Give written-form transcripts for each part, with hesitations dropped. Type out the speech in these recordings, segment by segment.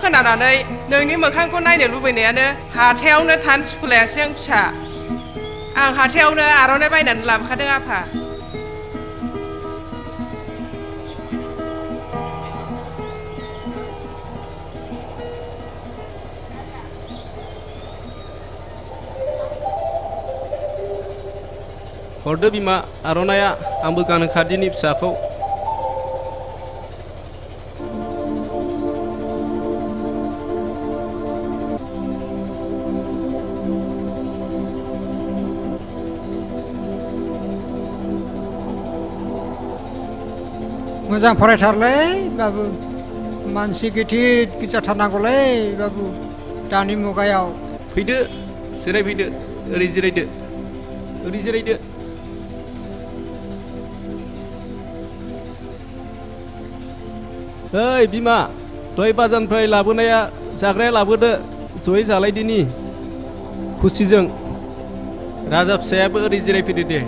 खोनानानै नोंनि मोखांखौ नायनो लुबैनायानो हाथायावनो थानो सुखुलायासै आं फिसा। आं हाथायावनो आर'नाइ बायनानै लाबोखादों आफा। हरदो बिमा आर'नाइया, आंबो गानो खादिनि फिसाखौ। मोजां फरायथारलै बाबु, मानसि गिदिर जाथारनांगौलै बाबु दानि मुगायाव। फैदो, जिरायफैदो, ओरै जिरायदो, ओरै जिरायदो। ओइ बिमा, दहाय बाजारनिफ्राय लाबोनाया जाग्राया लाबोदो, जयै जालायदिनि खुसिजों। राजा फिसायाबो ओरै जिरायफैदो दे।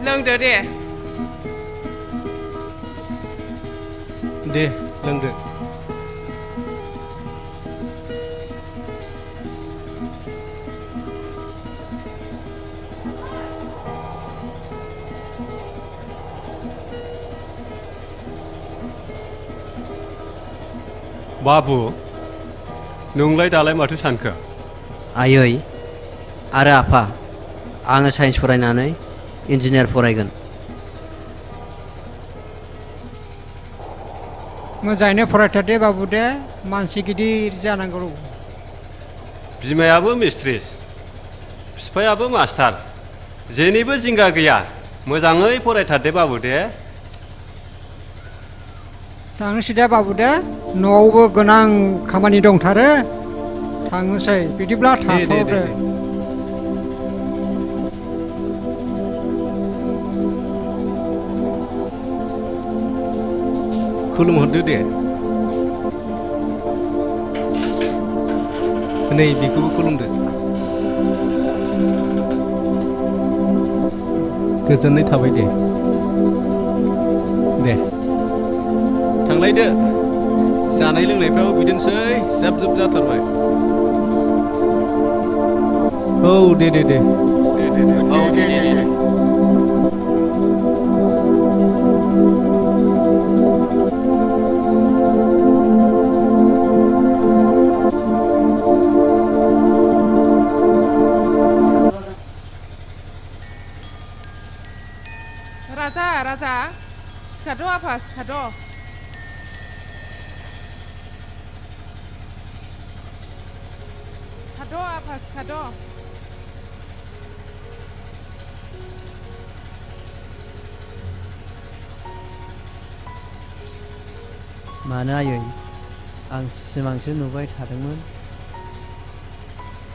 लोंदो दे। दे लोंदो। बाबु, नोंलाय दालाय माथो सानखो? आयै आरो आफा, आङो साइन्स फरायनानै इन्जिनियार फरायगोन। मोजाङैनो फरायथार दे बाबु दे, मानसि गिदिर जानांगौ। बिमायाबो मिस्ट्रिस, बिफायाबो मास्टार, जेनिबो जिंगा गैया। मोजाङै फरायथार दे बाबु दे। थांनोसै दे बाबु दे, न'आवबो गोनां खामानि दंथारो। थांनोसै, बिदिब्ला थाथ'दो। खुलुमहरदो दे। नै बेखौबो खुलुमदो। गोजोननाय थाबाय दे। दे थांलायदो, जानाय लोंनायफ्राव बिदिनोसै जाब जुब जाथारबाय। औ दे दे दे। औ दे दे दे। राजा, सिखाद' आफा, सिखाद'। सिखाद' आफा, सिखाद'। मानो आयै, आं सिमांसो नुबाय थादोंमोन।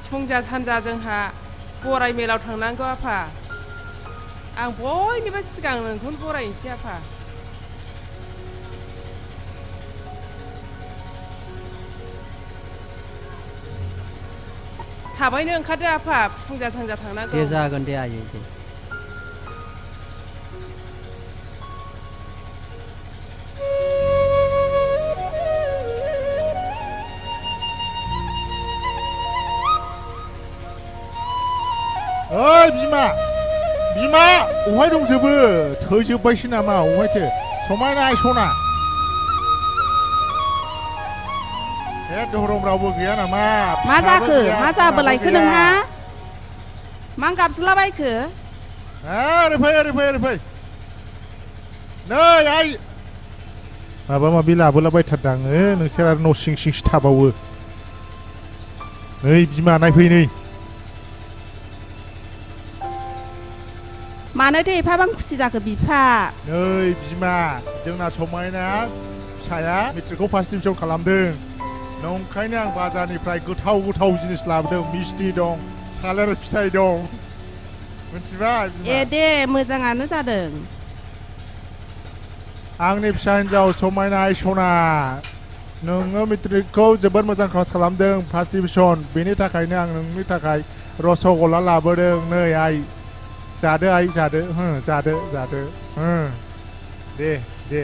फुंजा सानजा जोंहा बराय मेलाव थांनांगौ आफा। आं बयनिबो सिगां नोंखौनो बरायनोसै आफा। थाबायनो ओंखारदो आफा फुंजा सानजा थांनांगौ दे जागोन दे आयै दे ओइ बिमा बिमा अहाय दंजोबो थैजोब्बायसो नामा अहायथो समायना सना हे धरम रावबो गैया नामा मा जाखो मा जाबोलायखो नोंहा मा गाबज्रिलाबायखो ओरै फै नै आइ माबा माबि लाबोलाबायथारदां नोंसोर आरो न' सिं सिंसो थाबावो नै बिमा नायफै नै मानोथो एफाबां खुसि जाखो बिफा नै बिमा जोंना समायना फिसाया मेट्रिकखौ फार्स्ट डिभिजन खालामदों नंखायनो आं बाजारनिफ्राय गोथाव गोथाव जिनिस लाबोदों मिस्टि दं थालिर फिथाइ दं मिथिबाय ए दे मोजाङानो जादों आंनि फिसा हिन्जाव समायना सना नोङो मेट्रिकखौ जोबोद मोजां पास खालामदों फार्स्ट डिभिजन बेनि थाखायनो आं नोंनि थाखाय रसगल्ला लाबोदों नै आइ जादो आइ जादो जादो दे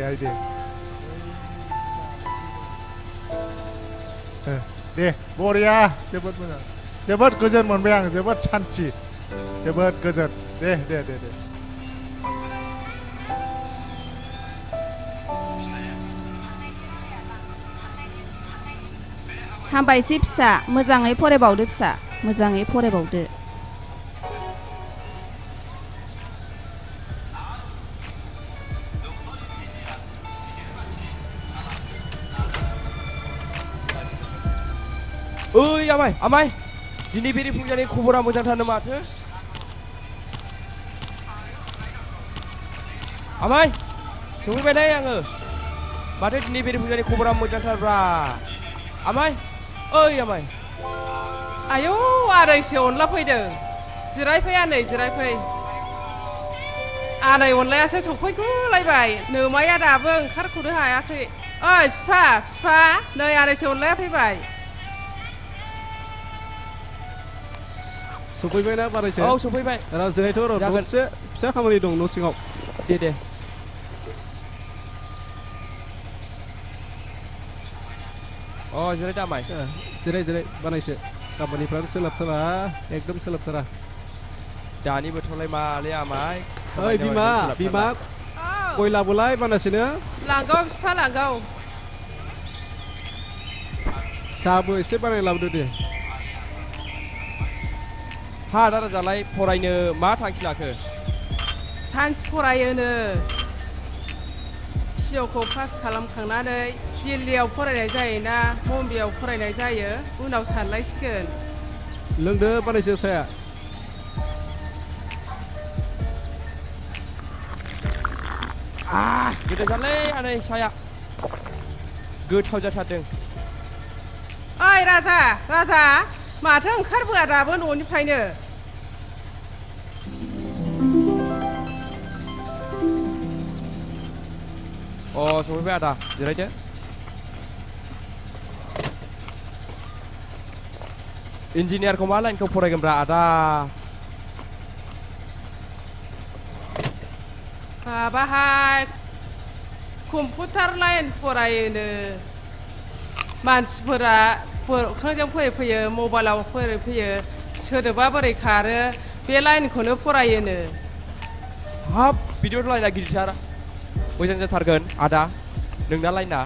आइ दे बरिया जोबोद मोजां जोबोद गोजोन मोनबाय आं जोबोद सान्थि जोबोद गोजोन दे हामबायसै फिसा मोजाङै फरायबावदो फिसा मोजाङै फरायबावदो ओइ आमाय दिनै बेरे फुंजानि खबरा मोजांथारनो माथो आमाय सफैबायलै आङो माथो दिनै बेरे फुंजानि खबरा मोजांथारब्रा आमाय ओइ आमाय आयौ आदैसो अनला फैदों जिरायफै आनै जिरायफै आनै अनलायासो सफैगुलायबाय नोमाया दाबो ओंखारख'नो हायाखै ओइ फिफा नै आदैसो अनलाया फैबाय सफैबायना बारायसो औ सफैबाय जिरायथ' र' दसे फिसा खामानि दं न' सिङाव दे अ जिरायदो आमाय जिराय बानायसो खामानिफ्रानो सोलाबथारा एकदम सोलाबथारा दानि बोथोरावलाय मालै आमाय ओइ बिमा गय लाबोलाय बानायसोनो लांगौ फिफा लांगौ साहाबो एसे बानाय लाबोदो दे हा दादाजालाय फरायनो मा थांखि लाखो साइन्स फरायोनो पिअखौ पास खालामखांनानै दिल्लीयाव फरायनाय जायोना बम्बेयाव फरायनाय जायो उनाव सानलायसिगोन लोंदो बानायसो साया गोदैथारलै आनै साया गोथाव जाथारदों ओइ राजा माथो ओंखारबोआ दाबो न'निफ्रायनो अ सफैबाय आदा जिरायदो इन्जिनियारखौ मा लाइनखौ फरायगोनब्रा आदा माबाहाय कम्पिउटार लाइन फरायोनो मानसिफोरा अख्रांजों फैयो मबाइलाव फैयो सोदोबा बोरै खारो बे लाइनखौनो फरायोनो हाब बिदियावथ' लाइना गिदिरथार मोजां जाथारगोन आदा नोंना लाइना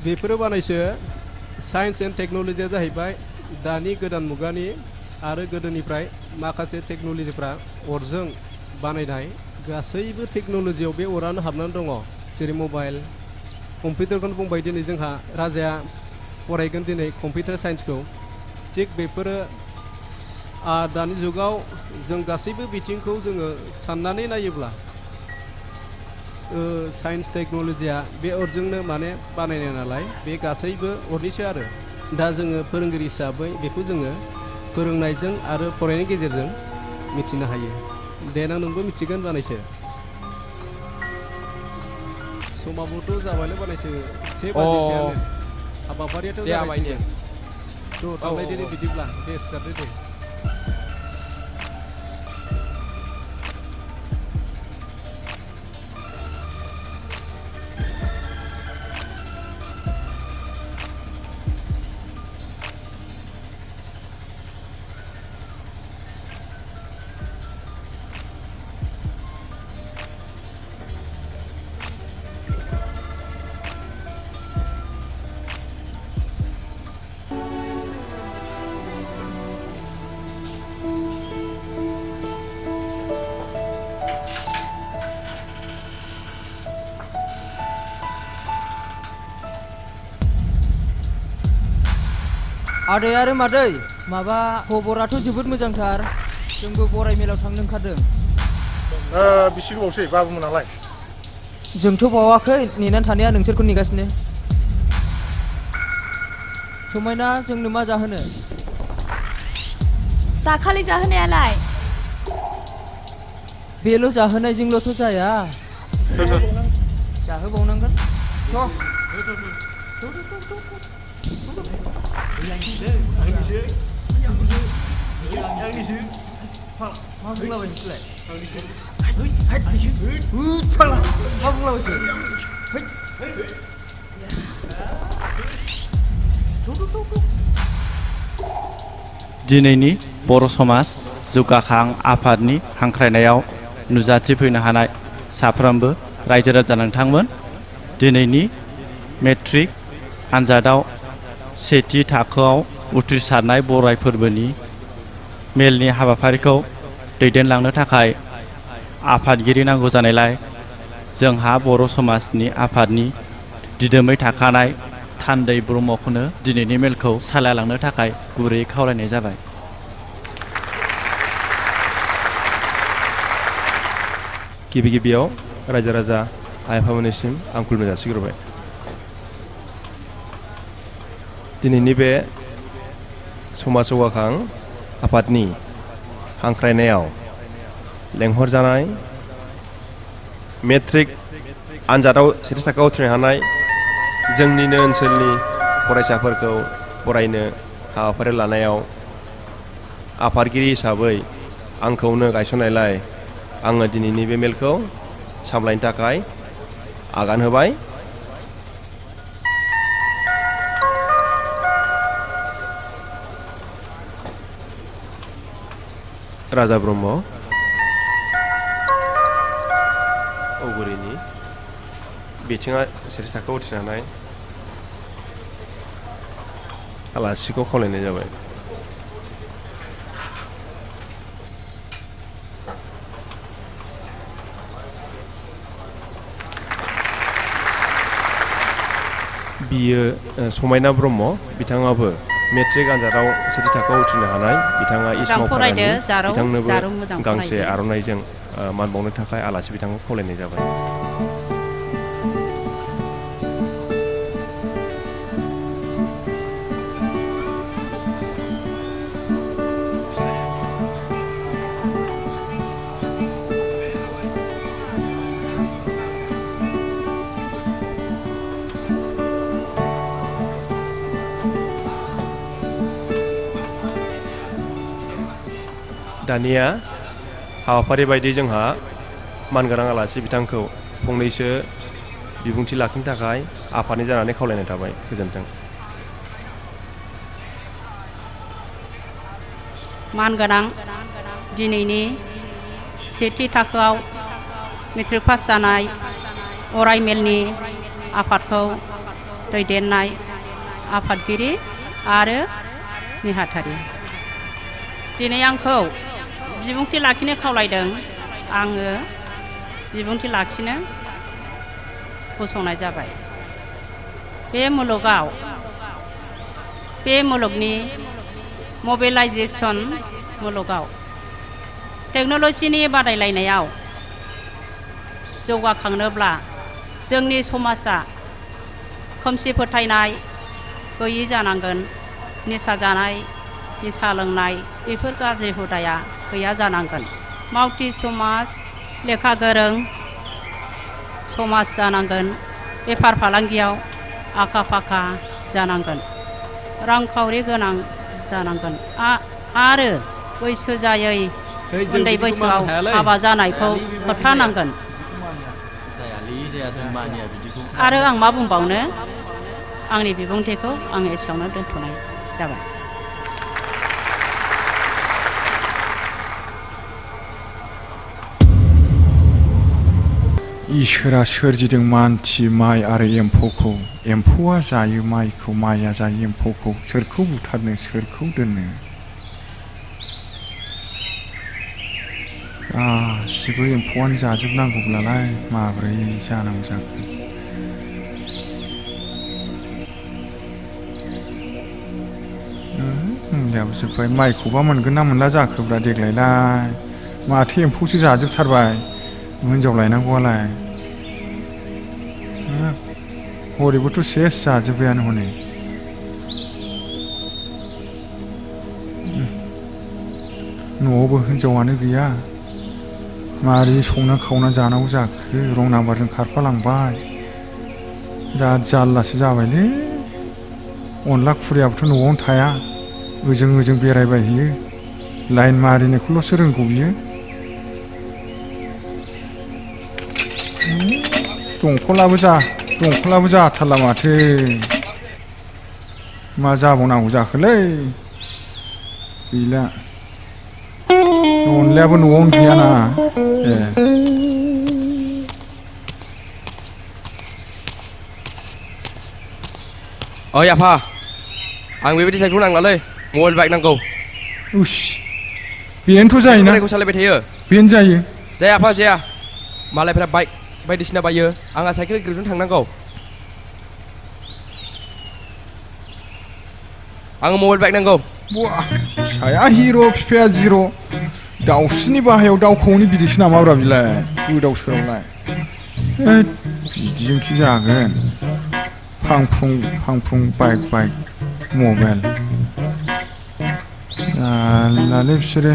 बेफोरो बानायसो साइन्स एन्ड टेक्न'लजिया जाहैबाय दानि गोदान मुगानि आरो गोदोनिफ्राय माखासे टेक्न'लजिफ्रा अरजों बानायनाय गासैबो टेक्न'लजियाव बे अरानो हाबनानै दङ जेरै मबाइल कम्पिउटारखौनो बुंबाय दिनै जोंहा राजाया फरायगोन दिनै कम्पिउटार साइन्सखौ थिग बेफोरो दानि जुगाव जों गासैबो बिथिंखौ जोङो साननानै नायोब्ला साइन्स टेक्न'लजिया बे अरजोंनो माने बानायनाय नालाय बे गासैबो अरनिसो आरो दा जोङो फोरोंगिरि हिसाबै बेखौ जोङो फोरोंनायजों आरो फरायनायनि गेजेरजों मिथिनो हायो देनां नोंबो मिथिगोन बानायसो समाबोथ' जाबायनो बानायसो 1 बाजिसोआनो हाबाफारियाथ' जाबाय ज' दामलायदो दे बिदिब्ला दे सिखारदो दे आदै आरो मादै माबा खबराथ' जोबोद मोजांथार जोंबो बराय मेलाव थांनो ओंखारदों बिसि गोबावसै बाबुमोनालाय जोंथ' बावाखै नेनानै थानाया नोंसोरखौ नेगासिनो समायना जोंनो मा जाहोनो दाखालि जाहोनायालाय बेल' जाहोनायजोंल'थ' जाया जाहोबावनांगोन मा बुंलाबाय नोंसोरलाय मा बुंलाबायसो दिनैनि बर' समाज जौगाखां आफादनि हांख्रायनायाव नुजाथिफैनो हानाय साफ्रोमबो रायजो राजा नोंथांमोन दिनैनि मेट्रिक आनजादाव सेथि थाखोआव उथ्रिसारनाय बराय फोरबोनि मेलनि हाबाफारिखौ दैदेनलांनो थाखाय आफादगिरि नांगौ जानायलाय जोंहा बर' समाजनि आफादनि दिदोमै थाखानाय थान्दै ब्रह्मखौनो दिनैनि मेलखौ सालायलांनो थाखाय गुरैयै खावलायनाय जाबाय गिबियाव रायजो राजा आइ आफामोननिसिम आं खुलुमनाय जासिग्रोबाय दिनैनि बे समाज जौगाखां आफादनि हांख्रायनायाव लेंहरजानाय मेट्रिक आनजादाव सेथि थाखोआव उथ्रिनो हानाय जोंनिनो ओनसोलनि फरायसाफोरखौ बरायनो हाबाफारि लानायाव आफादगिरि हिसाबै आंखौनो गायसननायलाय आङो दिनैनि बे मेलखौ सामलायनो थाखाय आगान होबाय राजा ब्रह्म औगुरिनि बिथिङा सेथि थाखोआव उथ्रिनो हानाय आलासिखौ खावलायनाय जाबाय बियो समायना ब्रह्म बिथाङाबो मेट्रिक आनजादाव सेथि थाखोआव उथ्रिनो हानाय बिथाङा इस्माव फारानि बिथांनोबो गांसे आर'नाइजों मान बावनो थाखाय आलासि बिथांखौ खावलायनाय जाबाय दानिया हाबाफारि बायदि जोंहा मानगोनां आलासि बिथांखौ फंनैसो बिबुंथि लाखिनो थाखाय आफादनि जानानै खावलायनाय थाबाय गोजोन्थों मानगोनां दिनैनि सेथि थाखोआव मेट्रिक पास जानाय अराय मेलनि आफादखौ दैदेननाय आफादगिरि आरो नेहाथारि दिनै आंखौ बिबुंथि लाखिनो खावलायदों आङो बिबुंथि लाखिनो गसंनाय जाबाय बे मुलुगनि मबाइलाइजेसन मुलुगाव टेक्न'लजिनि बादायलायनायाव जौगाखांनोब्ला जोंनि समाजा खोमसि फोथायनाय गैयि जानांगोन निसा जानाय निसा लोंनाय बेफोर गाज्रि हुदाया गैया जानांगोन मावथि समाज लेखा गोरों समाज जानांगोन बेफार फालांगियाव आखा फाखा जानांगोन रांखावरि गोनां जानांगोन आरो बैसो जायै उन्दै बैसोआव हाबा जानायखौ होबथानांगोन आरो आं मा बुंबावनो आंनि बिबुंथिखौ आं एसेयावनो दोनथ'नाय जाबाय इसोरा सोरजिदों मानसि माइ आरो एम्फौखौ एम्फौआ जायो माइखौ माइआ जायो एम्फौखौ सोरखौ बुथारनो सोरखौ दोननो गासिबो एम्फौआनो जाजोबनांगौब्लालाय माब्रै जानांगौ जाखो मुलियाबो जोब्बाय माइखौबा मोनगोन ना मोनला जाखोब्रा देग्लायलाय माथो एम्फौसो जाजोबथारबाय हिनजाव लायनांगौआलाय हरैबोथ' सेस जाजोब्बायानो हनै न'आवबो हिनजावानो गैया मारै संना खावना जानांगौ जाखो रं नाम्बारजों खारफालांबाय बिराद जारलासो जाबायलै अनला खुरियाबोथ' न'आवनो थाया ओजों बेरायबायहैयो लाइन मारिनायखौल'सो रोंगौ बियो दंखलाबो जाथारला माथो मा जाबावनांगौ जाखोलै गैला अनलायाबो न'आवनो गैयाना ओइ आफा आं बेबायदि साइकेल नांलालै मबाइल बाइक नांगौ उस बेनोथ' जायोना साइकेलखौ सालायबाय थायो बेनो जायो जाया आफा जाया मालायफ्रा बाइक बायदिसिना बायो आंहा साइकेल गिदिरजों थांनांगौ आङो मबाइल बाइक नांगौ फिसाया हिर' बिफाया जिर' दाउस्रिनि बाहायाव दाउखौनि बिदिसो नामाब्रा बिलाय गोदाव सोरावलाय बिदिजोंसो जागोन फांफुं बाइक मबाइल जारलालै बिसोरो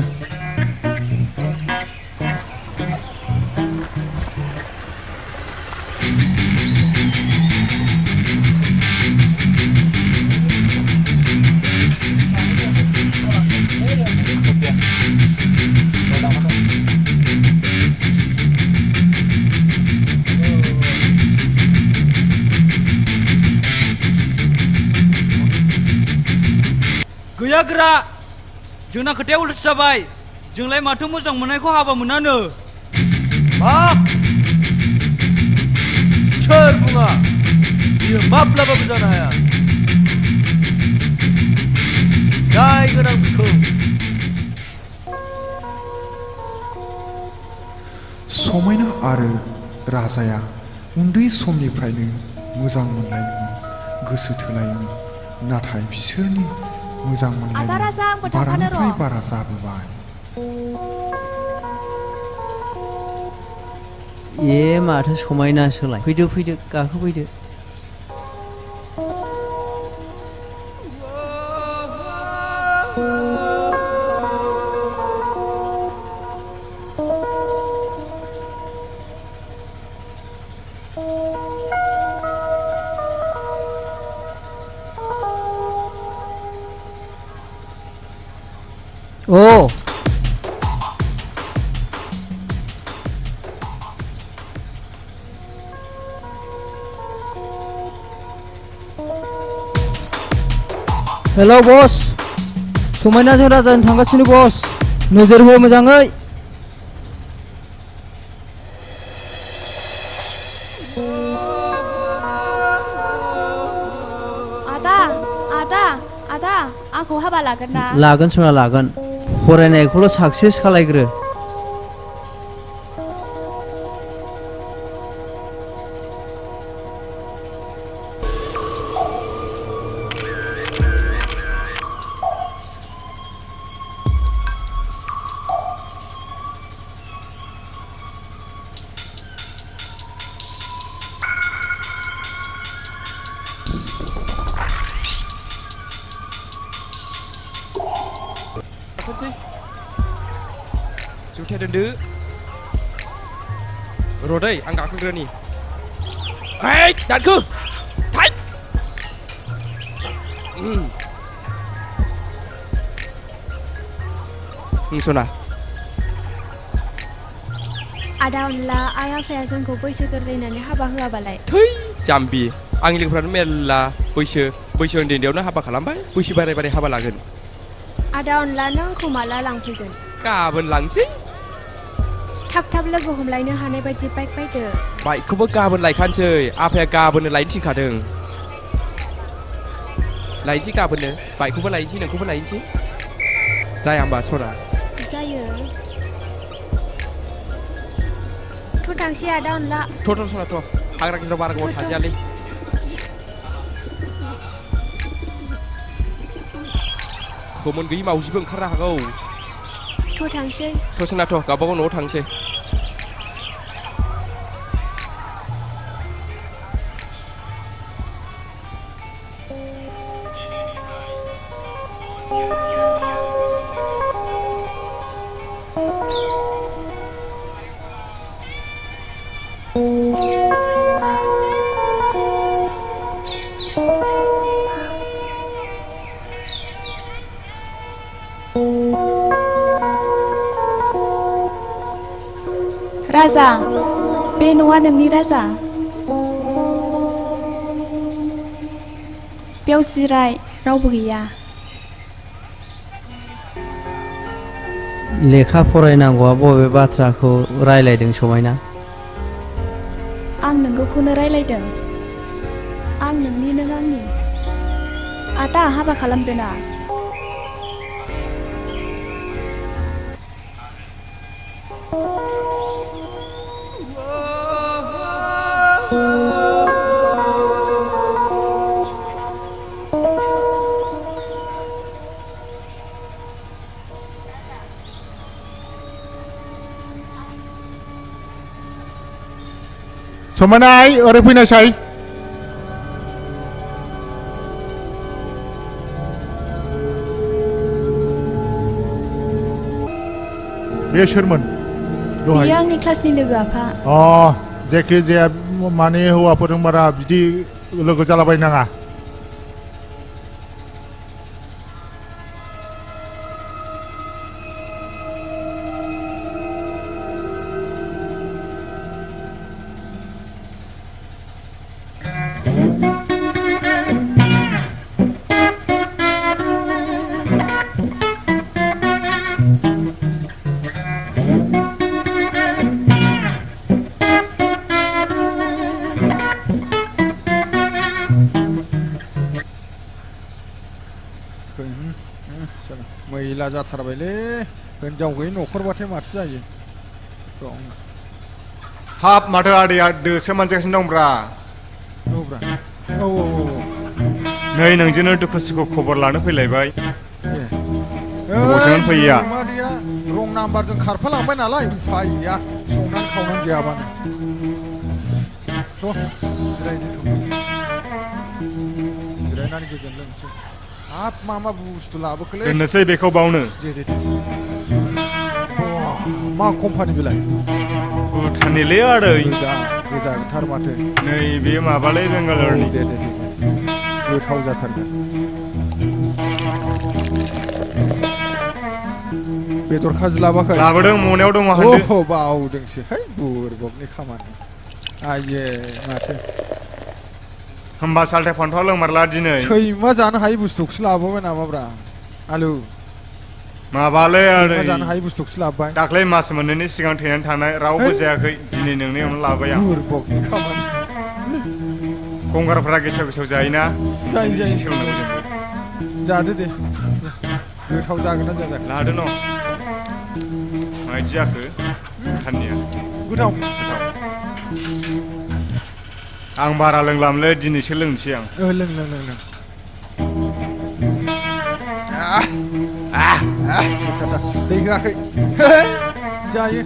गैयाग्रा जोंना खोथाया उल्था जाबाय जोंलाय माथो मोजां मोननायखौ हाबा मोनानो सोर बुङा बियो माब्लाबाबो जानो हाया दाय गोनां बिखौ समायना आरो राजाया उन्दै समनिफ्रायनो मोजां मोनलायोमोन गोसो थोलायोमोन नाथाय बिसोरनि मोजां मोनलायनाय बारानिफ्राय बारा जाबोबाय माथो समायना सोलाय फैदो गाखोफैदो हेलौ बस समायनाजों राजाजों थांगासिनो बस नोजोर हो मोजाङै आदा आंखौ हाबा लागोन ना लागोन सना लागोन फरायनायखौल' साक्सेस खालायग्रो जुथाया दोनदो रदै आं गाखोग्रोनि दानखो सना आदा अनला आइ आफाया जोंखौ बैसो गोरलैनानै हाबा होआबालाय थै जाम्बि आंनि लोगोफ्रानो मेरला बैसो उन्दै उन्दैयावनो हाबा खालामबाय बैसो बाराय बाराय हाबा लागोन आदा अनला नों आंखौ माला लांफैगोन गाबोन लांसै थाब थाब लोगो हमलायनो हानाय बायदि बाइक बायदो बाइकखौबो गाबोन लायखानोसै आफाया गाबोननो लायनो थिनखादों लायनोसै गाबोननो बाइकखौबो लायनोसै नोंखौबो लायनोसै जाया होमबा सना जायो थ' थांसै आदा अनला थ' सना थ' हाग्रा गेजेराव बारा गोबाव थाजायालै खोमोन गैयि मावजिबो ओंखारनो हागौ थ' थांसै थ' सना थ' गावबागाव न'आव थांसै राजा बे न'आ नोंनि राजा बेयाव जिराय रावबो गैया लेखा फरायनांगौआ बबे बाथ्राखौ रायलायदों समायना आं नोंगौखौनो रायलायदों आं नोंनि नों आंनि आदा हाबा खालामदो ना समायनाय ओरै फैनायसाय बे सोरमोन बियो आंनि क्लासनि लोगो आफा जेखि जाया माने हौवाफोरजों बारा बिदि लोगो जालाबायनाङा मैला जाथारबायलै हिनजाव गैयै न'खरबाथाय माथो जायो हाब माथो आदैया दोसो मानजिगासिनो दंब्रा नै नोंजोंनो दुखु सुखु खबर लानो फैलायबाय बबेसिम फैया मादैया रं नाम्बारजों खारफालांबाय नालाय उफाय गैया संनानै खावनानै जायाबानो थ' जिरायनानै गोजोन लोंसै हाब मा बुस्थु लाबोखोलै दोननोसै बेखौ बावनो दे मा कम्पानि बेलाय भुटाननिलै आदै गोजाथार माथो नै बे माबालै बेंगालरनि दे गोथाव जाथारगोन बेदर खाजि लाबोआखै लाबोदों मनायाव दङ होनदो बावदोंसो है बुरबकनि खामानि आये माथो होमबा सालथे फान्थाव लोंमारला दिनै सैमा जानो हायि बुस्थुखौसो लाबोबाय नामाब्रा आलु माबालै आदै जानो हायि बुस्थुखौसो लाबोबाय दाख्लै मास मोननैनि सिगां थैनानै थानाय रावबो जायाखै दिनै नोंनियावनो लाबाय आं बुरबकनि खामानि गंगारफोरा गेसाव जायोना जायो सोलोंनांगौ जोंबो जादो दे गोथाव जागोन ना जायाखै लादो न' माबायदि जाखो भुटाननिया गोथाव आं बारा लोंलामलै दिनैसो लोंनोसै आं लों गोसाथा दै होआखै जायो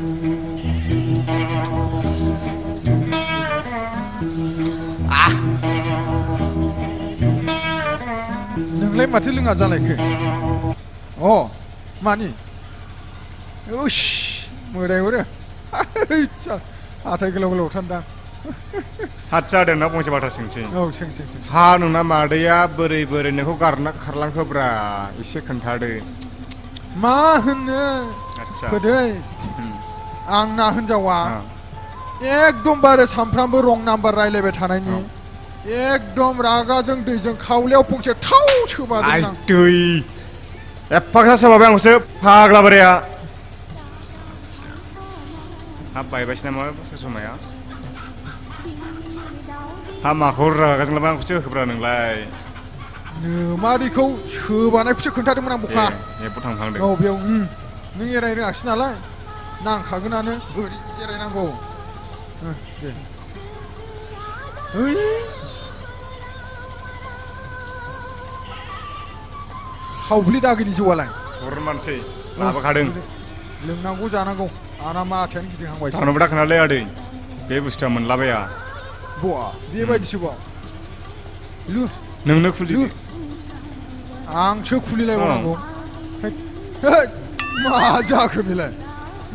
नोंलाय माथो लोङा जालायखो मानि उस मोदाय हरो हाथाय गोलाव थान्दा हातसा आदैना फंसे बाथ्रा सोंसै सों नोंना मादैया बोरै नोंखौ खारलांखोब्रा एसे खोन्थादो मा होनो गोदै आंना हिनजावा एकदमबारे सानफ्रामबो रं नाम्बार रायलायबाय थानायनि एकदम रागाजों दैजों खावलायाव फंसे थाव सोबादों आं दै एफाग्रा सोबाबाय आंखौसो फाग्ला बोराया हाब बायबायसो नामा समाया हा माखौ रागाजों लाबाय आंखौसो होब्रा नोंलाय नोमारिखौ सोबानायखौसो खोन्थादोंमोन आं बखा थांखांदों औ बेयाव नों एराय रोङासै नालाय नांखागोनानो ओरै एरायनांगौ दे हावब्लि दागिनि जौआलाय हरमानसै लाबोखादों लोंनांगौ जानांगौ आना माथायानो गिदिंहांबाय थांनोबो दाखोनालै आदै बे बुस्थुआ मोनलाबाया बा बेबायदिसोबाव नोंनो खुलि आंसो खुलिलायबावनांगौ मा जाखो बेलाय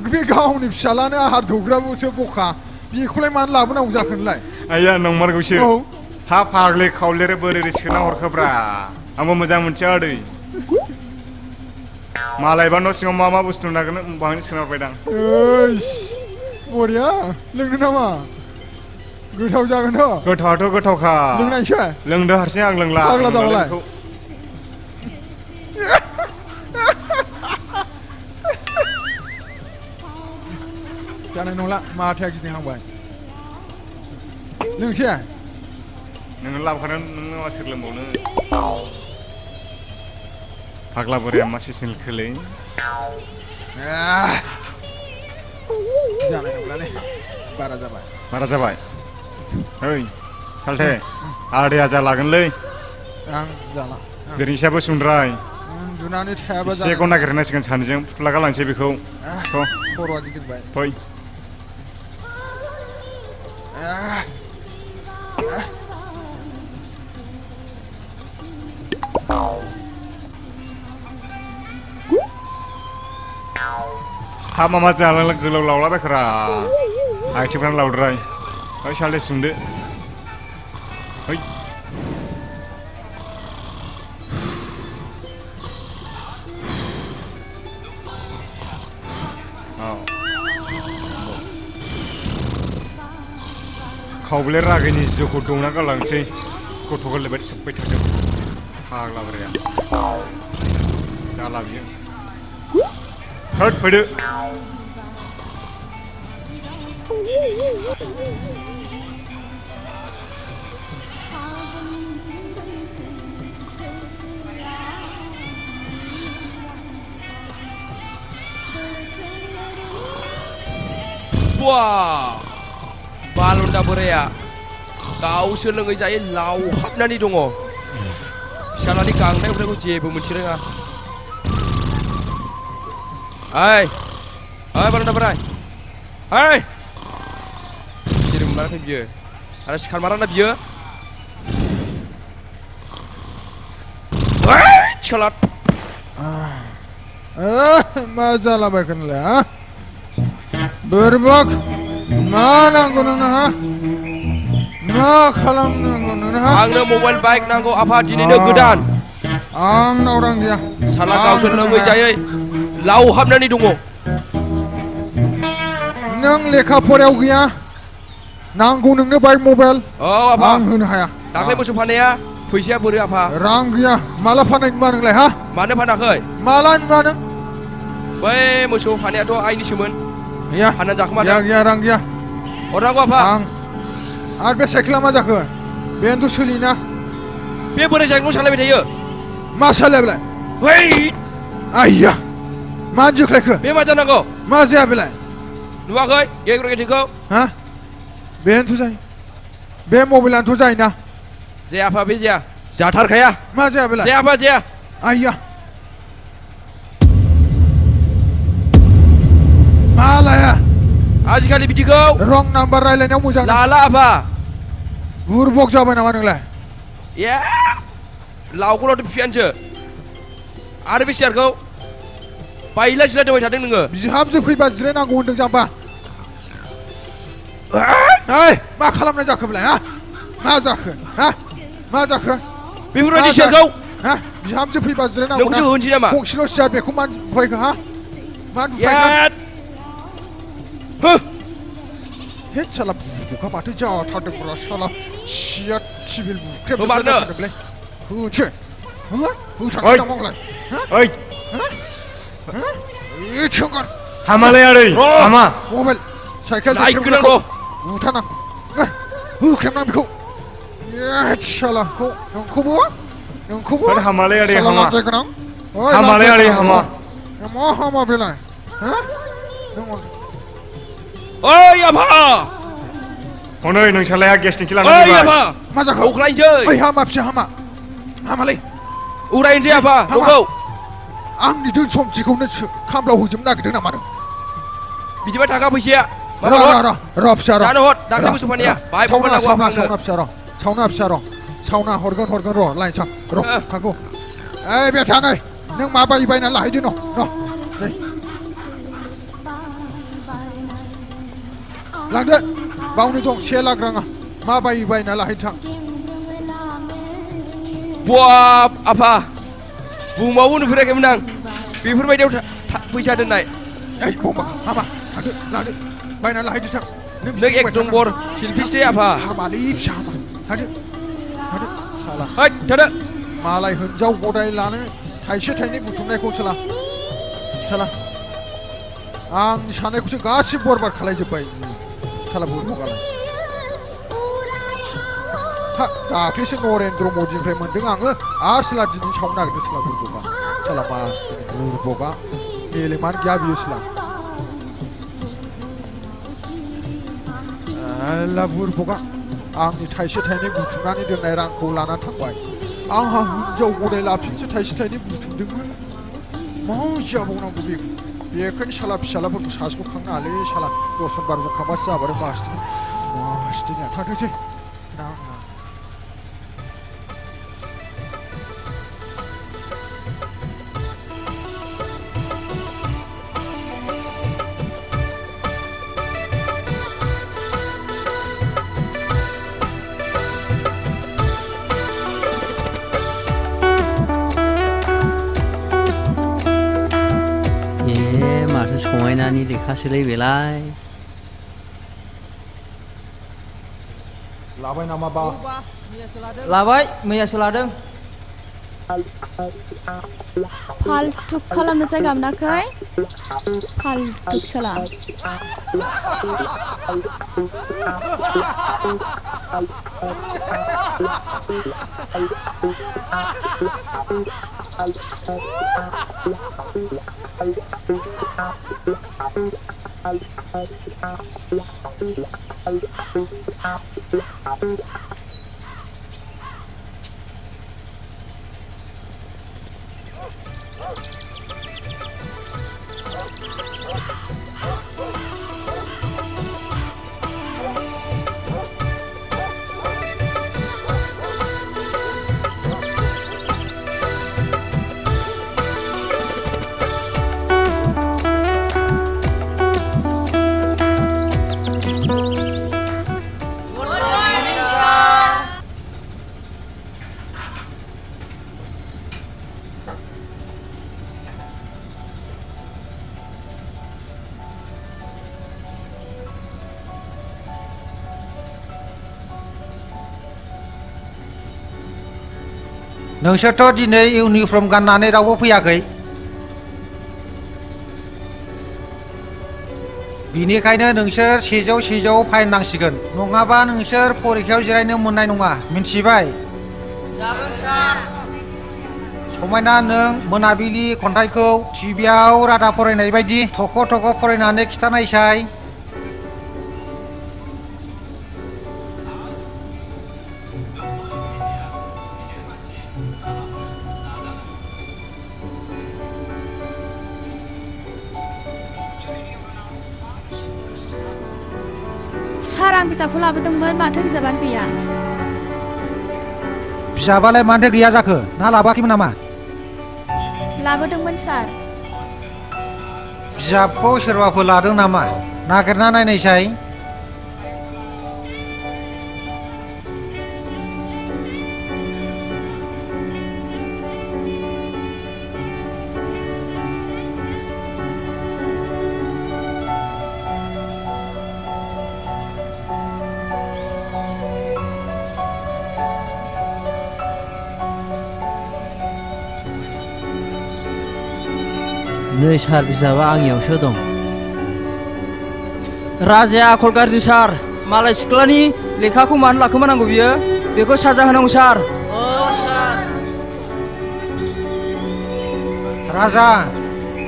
बे गावनि फिसालानो आहार दौग्राबोसो बखा बेखौलाय मानो लाबोनांगौ जाखो नोंलाय आइया नंमारगौसो हा फाग्ले खावलेरे बोरै सोना हरखोब्रा आंबो मोजां मोनथिया आदै मालायबा न' सिङाव मा मा बुस्थु नागिरनो बाहायनो सोना हरबायदां बरिया लोंनो नामा गोथाव जागोनथ' गोथावाथ' गोथावखा लोंनायसै लोंदो हारसिं आं लोंला फाग्ला जाबालाय जानाय नंला माथाया गिदिंहांबाय लोंसै नोङो लाबोखादों नोङो मा सोर लोंबावनो फाग्ला बोराया मा सिसिल खोलै जानाय नंलालै बारा जाबाय ओइ सालथे आदैया जालागोनलै आं जाला बेरेंसियाबो सुनद्राय उन्दुनानै थायाबा एसेखौ नागिरनांसिगोन सानैजों फुथुला गालांसै बेखौ खर'आ गिदिंबाय फै हा मामा जालांला गोलाव लावलाबायखोरा आथिंफ्रानो लावद्राय ओइ सालथे सुंदो ओइ खावब्ले रागैनि जिउखौ दौना गालांसै गथ' गोरलै बायदि सोब्बाय थादों फाग्ला बोराया जाला बियो होद फैदो बालन्दा बोराया गावसो लोङै जायै लावहाबनानै दङ फिसालानि गांनाय उखैनायखौ जेबो मोनथिरोङा ओइ बालन्दा बोराय ओइ जेरै मोनाखै बियो आरो सिखारमाराना बियो सिखारलाद मा जालाबायखो नोंलाय हा बोरबक मा नांगौ नोंनो हा मा खालामनांगौ नोंनो हा आंनो मबाइल बाइक नांगौ आफा दिनैनो गोदान आंनाव रां गैया साला गावसो लोङै जायै लावहाबनानै दङ नों लेखा फरायाव गैया नांगौ नोंनो बाइक मबाइल औ आफा आं होनो हाया दाख्लै मोसौ फाननाया फैसाया बोरो आफा रां गैया माला फाननाय नुवा नोंलाय हा मानो फानाखै माला नुवा नों बै मोसौ फाननायाथ' आइनिसोमोन गैया फाननानै जाखोमादों गैया रां गैया हरनांगौ आफा आरो बे साइकेला मा जाखो बेनोथ' सोलियोना बे बोरै साइकेलखौ सालायबाय थायो मा सालायबाय है आइया मा जोख्लायखो बे मा जानांगौ मा जाया बेलाय नुवाखै गेग्रेगेथिखौ हा बेनोथ' जायो बे मबाइलानोथ' जायोना जाया आफा बे जाया जाथारखाया मा जाया बेलाय जाया आफा जाया आइया मा लाया आजिखालि बिदिखौ रं नाम्बार रायलायनायाव मोजां लाला आफा बुरबक जाबाय नामा नोंलाय ए लावखौल'थ' बिफायानोसो आरो बे सियारखौ बायला जिला दोनबाय थादों नोङो बिहामजो फैबा जिरायनांगौ होनदों जाम्बा मा खालामनाय जाखो बेलाय हा मा जाखो हा मा जाखो बेफोरबायदि सियारखौ ha bihamजो फैबा जिरायनांगौ नोंखौसो होनसै नामा गंसेल' सियार बेखौ मानो बुफायखो हा मानो बुफायखो हो हे साला बुखा माथो जाथारदों ब्रा साला सियार टिबिल बुख्रेब होमारनो जादोंलै होनसै हो होथारसै नामालाय हा ओइ हा ए थोंगार हामालाय आरै हामा मबाइल साइकेल नायगोनां र' बुथारनां होख्रेबनां बेखौ ए साला नोंखौबो हामालाय आरै हामा लांजाय गोनां हामालाय आरै हामा मा हामा बेलाय हा ओइ आफा हनै नोंसालाया गेस टेंखि लाना ओइ फैबाय आफा मा जाखो अख्लायनोसै ओइ हामा फिसा हामालै उरायनोसै आफा न'खौ आंनि धोन सम्थिखौनो खामलाव होजोबनो नागिरदों नामा नों बिदिबा थाखा फैसाया र' फिसा र' जानो हर दाख्लै मोसौफानिया बाहाय बावनांगौ सावना फिसा र' सावना हरगोन र' लायनोसां र' थांगौ ओइ बेथा नै नों मा बायना लाहैदो न' नै लांदो बावनो दं 1 लाख राङा मा बायना लाहैनो थां बाब आफा बुहुमावबो नुफेराखैमोन आं बेफोरबायदियाव फैसा दोननाय ओइ बमा हामा थांदो लादो बायना लाहैदो थां नों एक नम्बर सिलफिस दे आफा हामालै फिसा हामा थांदो साला हैद थादो मालाय हिनजाव गदाय लानो थाइसे थाइनै बुथुमनायखौ साला आंनि साननायखौसो गासिबो बरबाद खालायजोब्बाय साला बुरबगालाय हा दाख्लैसो नरेन्द्र मदिनिफ्राय मोनदों आङो आरो साला दिनै सावनो नागिरदों साला बुरबगा साला मासटिनि बुरबगा मेलेमानो गैया बियो साला बुरबगा आंनि थाइसे थाइनै बुथुमनानै दोननाय रांखौ लानानै थांबाय आंहा हिनजाव गदाय लाफिनसो थाइसे थाइनै बुथुमदोंमोन मा जाबावनांगौ बेखायनो साला फिसालाफोरखौ सासेल' खांनो हालै साला 10-12 खांबासो जाबाय मासटिनिया थांथोंसै माथो समायनानि लेखासोलै बेलाय लाबाय नामा बा लाबाय मैयासो लादों फाल्टुक खालामनो जायगा मोनाखै फाल्टुक साला नोंसोरथ' दिनै इउनिफर्म गाननानै रावबो फैयाखै बिनिखायनो नोंसोर 100 फाइन नांसिगोन नङाबा नोंसोर फरिखायाव जिरायनो मोननाय नङा मिन्थिबाय जागोन सार समायना नों मोनाबिलि खन्थाइखौ टिभियाव रादाब फरायनाय बायदि थख' फरायनानै खिथानायसाय सार आं बिजाबखौ लाबोदोंमोन माथो बिजाबानो गैया बिजाबालाय मानोथो गैया जाखो ना लाबोआखैमोन नामा लाबोदोंमोन सार बिजाबखौ सोरबाफोर लादों नामा नागिरना नायनायसाय नै सार बिजाबा आंनियावसो दं। राजाया आखल गाज्रि सार। मालाय सिख्लानि लेखाखौ मानो लाखोमानांगौ बियो? बेखौ साजा होनांगौ सार। राजा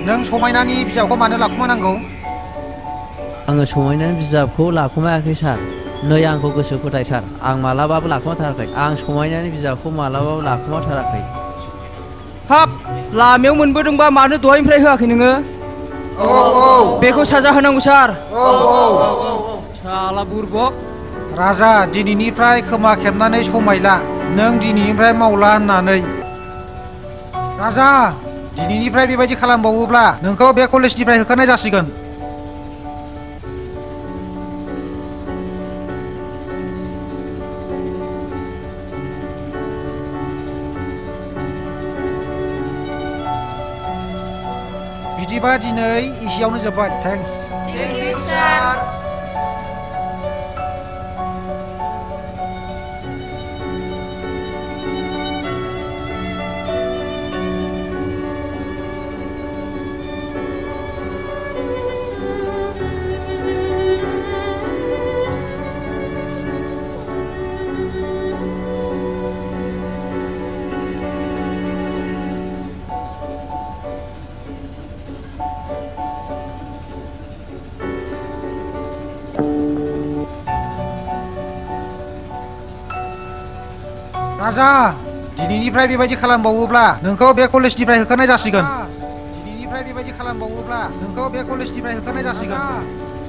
नों समायनानि बिजाबखौ मानो लाखुमानांगौ? आङो समायनानि बिजाबखौ लाखुमायाखै सार। नै आंखौ गोसो फोथाय सार, आं मालाबाबो लाखुमाथाराखै। आं समायनानि बिजाबखौ मालाबाबो लाखुमाथाराखै। हाब, लामायाव मोनबोदोंबा मानो दहायनिफ्राय होआखै नोङो? बेखौ साजा होनांगौ सार। साला बुरबक। राजा दिनैनिफ्राय खोमा खेबनानै समायला, नों दिनैनिफ्राय मावला होननानै। राजा दिनैनिफ्राय बेबायदि खालामबावोब्ला नोंखौ बे कलेजनिफ्राय होखारनाय जासिगोन। बिदिबा दिनै एसेयावनो जोब्बाय। थेंक्स। राजा दिनैनिफ्राय बेबायदि खालामबावोब्ला नोंखौ बे कलेजनिफ्राय होखारनाय जासिगोन। दिनैनिफ्राय बेबायदि खालामबावोब्ला नोंखौ बे कलेजनिफ्राय होखारनाय जासिगोन।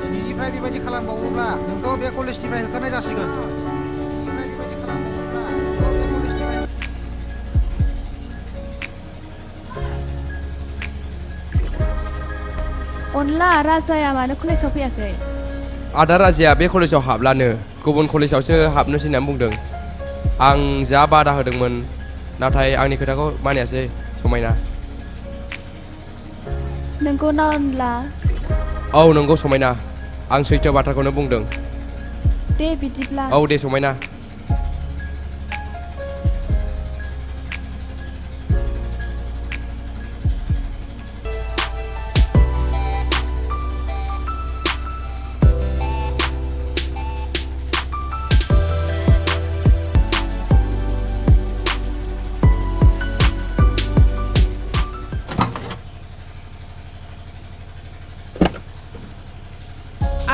दिनैनिफ्राय बेबायदि खालामबावोब्ला नोंखौ बे कलेजनिफ्राय होखारनाय जासिगोन। अनला राजाया मानो कलेजाव फैयाखै? आदा राजाया बे कलेजाव हाबलानो गुबुन कलेजावसो हाबनोसै होननानै बुंदों। आं जा बादा होदोंमोन, नाथाय आंनि खोथाखौ मानियासै समायना। नंगौ ना अनला? औ नंगौ समायना, आं सैथो बाथ्राखौनो बुंदों। दे बिदिब्ला। औ दे समायना।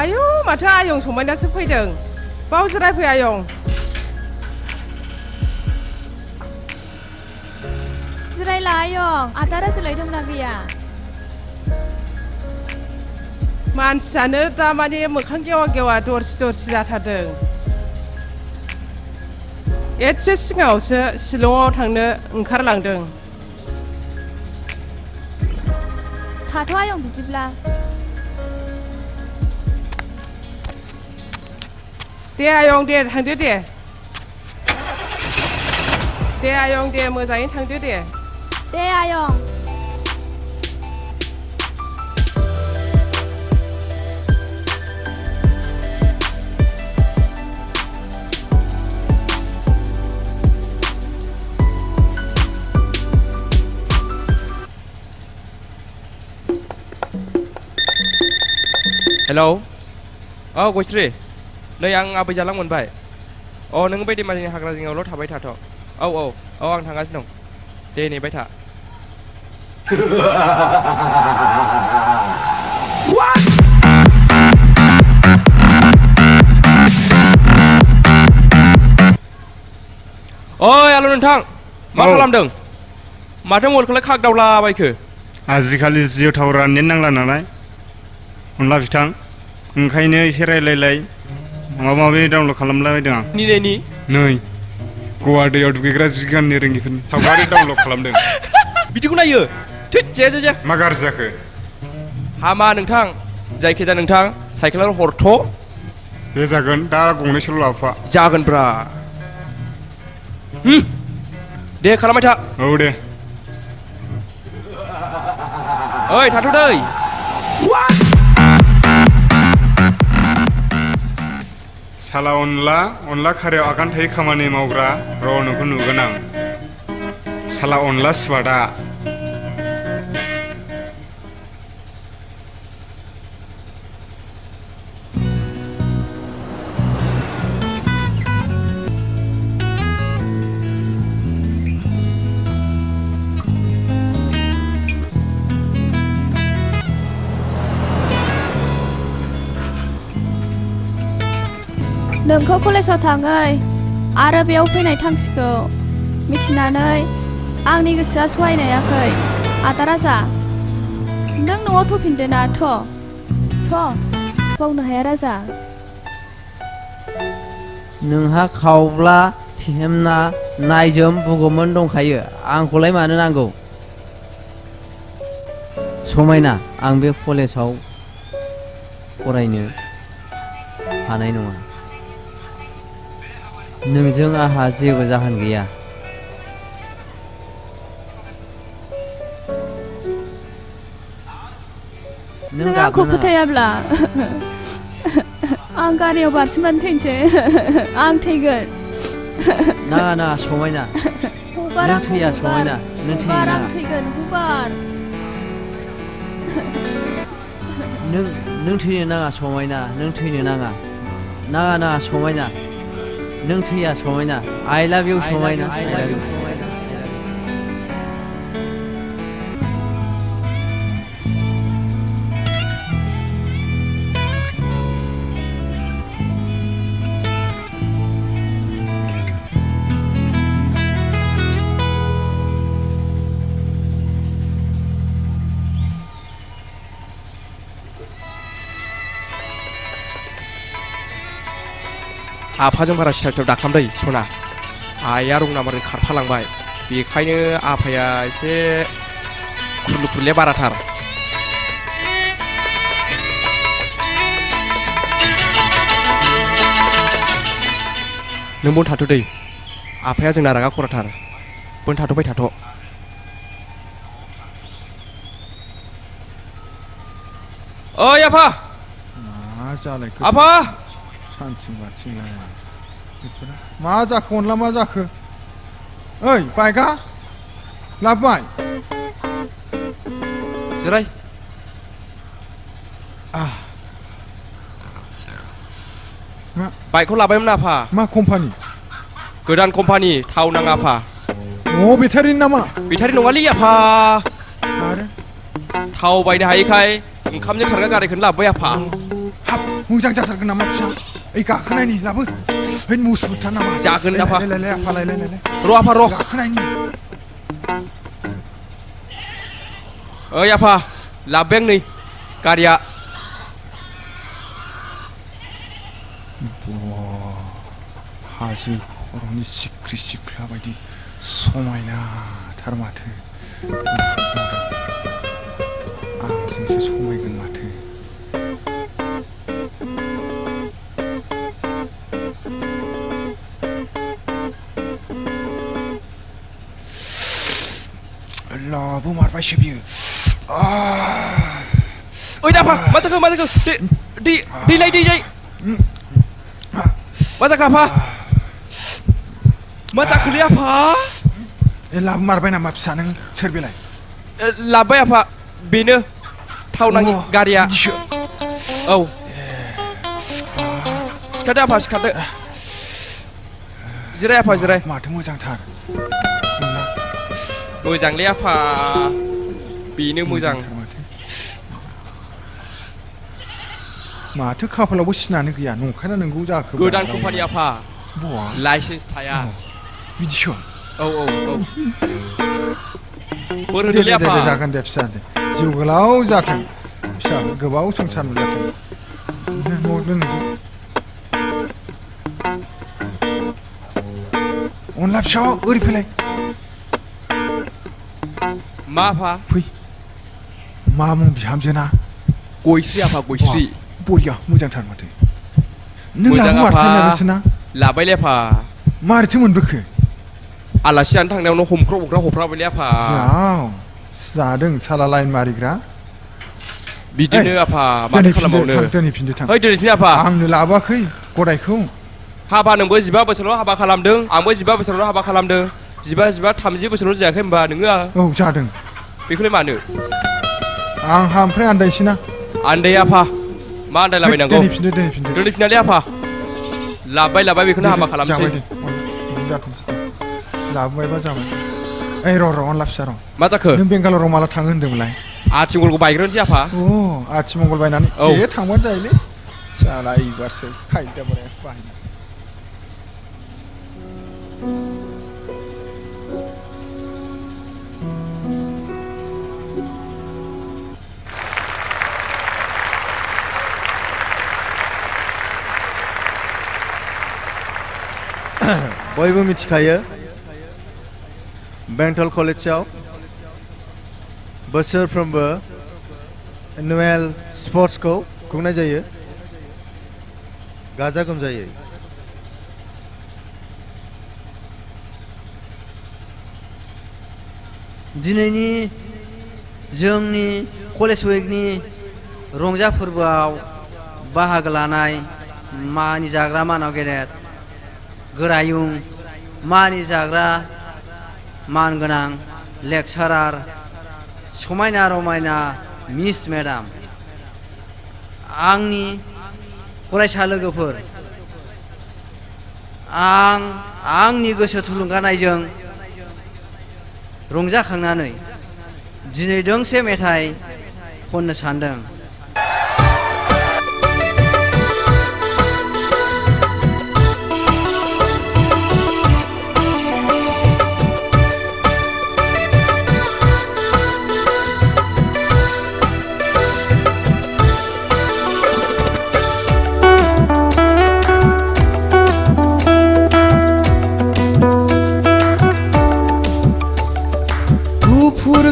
आयौ माथो आयं समायनासो फैदों। बाव जिरायफै आयं। जिरायला आयं, आदा राजालाय दंना गैया? मानसियानो दामानि मोखां गेवा गेवा दरसि दरसि जाथारदों। एसे सिगाङावसो शिलंआव थांनो ओंखारलांदों। थाथ' आयं बिदिब्ला। दे आयं दे थांदो दे। दे आयं दे मोजाङै थांदो दे। दे आयं। हेलौ औ गयस्रि, नै आं आबै जालां मोनबाय। अ नों बायदि मालिनि हाग्रा जिङावल' थाबाय थाथ'। औ आं थांगासिनो दं। दे नेबाय था। ओइ आलु नोंथां, मा खालामदों? माथो मबाइलखौलाय खागदावलाबायखो? आजिखालि जिअ' टावारा नेट नांला नालाय अनला बिथां, ओंखायनो एसे रायलायलाय माबा माबि डाउनलड खालामलाबायदों आं। नै गवा दैयाव दुगैग्रा जि गाननो रोङिफोरनि सावगारि डाउनलड खालामदों। बिदिखौ नायो? थैद जे मा गाज्रि जाखो? हामा नोंथां, जायखिजाया नोंथां साइकेलाव हरथ'। दे जागोन, दा गंनैसोल' लाबोफा। जागोनब्रा। दे खालामबाय था। औ दे। ओइ थाथ' दै। साला अनला खारियाव आगान थायै खामानि मावग्रा, र' नोंखौ नुगोन आं। साला अनला सुवादा। नोंखौ कलेजाव थाङै आरो बेयाव फैनाय थांखिखौ मिथिनानै आंनि गोसोआ सहायनायाखै आदा राजा नों न'आव फैफिनदोना बावनो हाया राजा नोंहा खावब्ला थेमना नायजोम बुगौमोन दंखायो आंखौलाय मानो नांगौ समायना आं बे कलेजाव फरायनो हानाय नङा नोंजों आहा जेबो जाहोन गैया नों आंखौ फोथायाब्ला आं गारियाव बारसिनबानो थैनोसै आं थैगोन नाङा समायना नों थैया समायना नों थैनो नाङा थैगोन हगार नों थैनो नाङा समायना नों थैनो नाङा समायना नों थैया समायना I love you समायना I love you समायना आफाजों बारा सिथाव दाखालामदै सना आइया रं नाम्बारजों खारफालांबाय बेखायनो आफाया एसे खुरलुखुरले बाराथार नों बन थाथ' दै आफाया जोंना रागा खराथार बन थाथ'बाय थाथ' ओइ आफा मा जालायखो आफा सानथिं बाथिंलाय मा जाखो अनला मा जाखो ओइ बाइकआ लाबोबाय जिराय बाइकखौ लाबायमोन आफा मा कम्पानि गोदान कम्पानि थाव नाङा आफा बेटारिनि नामा बेटारि नङालै आफा आरो थाव बायनो हायैखाय ओंखामजों खारग्रा गारिखौनो लाबोबाय आफा हाब मोजां जाथारगोन नामा फिसा ओइ गाखोनायनि लाबो ओइ मुसुरथार नामा जागोन आफा लाय आफा लाय र' आफा र' गाखोनायनि ओइ आफा लाबोबाय आं नै गारिया हाजो खर'नि सिख्रि सिख्ला बायदि समायनाथार माथो आंजोंसो समायगोन माथो लाबो मारबायसो बियो ओइ आफा मा जाखो दैलाय मा जाखो आफा मा जाखोलै आफा लाबो मारबाय नामा फिसा नों सोर बेलाय लाबोबाय आफा बेनो थाव नाङि गारिया औ सिखारदो आफा सिखारदो जिराय आफा जिराय माथो मोजांथार मोजांलै आफा बेनो मोजां माथो खाफालावबो सिनानो गैया नंखायना नोंगौ जाखो गोदान कम्पानि आफा लाइसेन्स थाया बिदिसो औ बोरहोदोलै आफा जागोन दे फिसा जिउ गोलाव जाथों फिसा गोबाव संसार मोनजाथों अनला फिसा ओरै फैलाय मा आफा फै मा मुं बिहामजोना गयस्रि आफा गयस्रि बरिया मोजांथार माथो नों लाबो मारथारना नोंसोरना लाबायलै आफा मारैथो मोनबोखो आलासि जानो थांनायावनो हमफ्राबायलै आफा जादों साला लाइन मारिग्रा बिदिनो आफा माथो खालामबावनो दोनहैफिनदो थां दोनहैफिन आफा आंनो लाबोआखै गदायखौ हाबा नोंबो 15 बोसोराव हाबा खालामदों आंबो 15 बोसोराव हाबा खालामदों 30 बोसोराव जायाखै होनबा नोङो औ जादों बेखौलाय मानो आंहा ओमफ्राय आन्दायसैना आन्दाय आफा मा आन्दायलाबायनांगौ दोनहैफिननालै आफा लाबाय बेखौनो हाबा खालामसै लाबोबायबा जाबाय ओइ र' अनला फिसा र' मा जाखो नों बेंगालराव माला थाङो होन्दोंमोनलाय आथिमंगलखौ बायग्रोनोसै आफा आथिमंगल बायनानै थांबानो जायोलै साला एबारसो खायदा बोराया बाहायना बयबो मिथिखायो बेंटल कलेजाव बोसोरफ्रोमबो एनुवेल स्पर्ट्सखौ खुंनाय जायो गाजा गोमजायै। दिनैनि जोंनि कलेज उइकनि रंजा फोरबोआव बाहागो लानाय मानि जाग्रा मानाव गेदेर गोरायुं मानि जाग्रा मानगोनां लेक्सारार समायना रमायना मिस मेडाम आंनि फरायसा लोगोफोर आंनि गोसो थुलुंगानायजों रंजाखांनानै दिनै दोंसे मेथाइ खननो सानदों।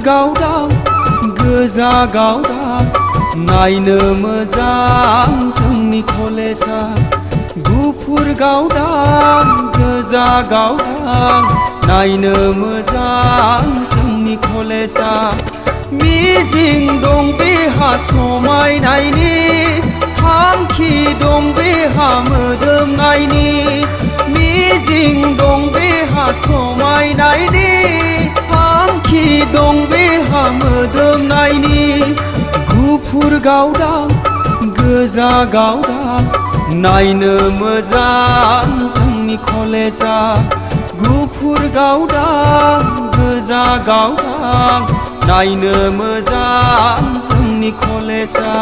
गावदां गोजा गावदां नायनो मोजां जोंनि कलेजा गुफुर गावदां गोजा गावदां नायनो मोजां जोंनि कलेजा मिजिं दं बेहा समायनायनि थांखि दं बेहा मोदोमनायनि मिजिं दं बेहा समायनायनि थांखि दं बेहा मोदोमनायनि गुफुर गावदां गोजा गावदां नायनो मोजां जोंनि कलेजा गुफुर गावदां गोजा गावदां नायनो मोजां जोंनि कलेजा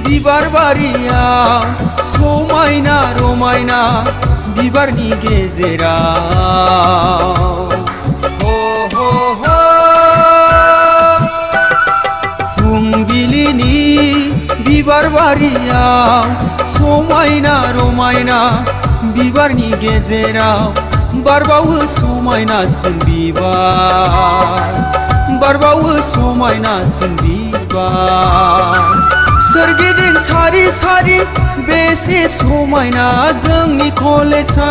बिबार बारियाव समायना रमायना बिबारनि गेजेराव हो हो हो फुंबिलिनि बिबार बारियाव समायना रमायना बिबारनि गेजेराव बारबावो समायनासिन बिबार बारबावो समायनासिन बिबार सोरगिदिं सारि सारि बेसे समायना जोंनि कलेजा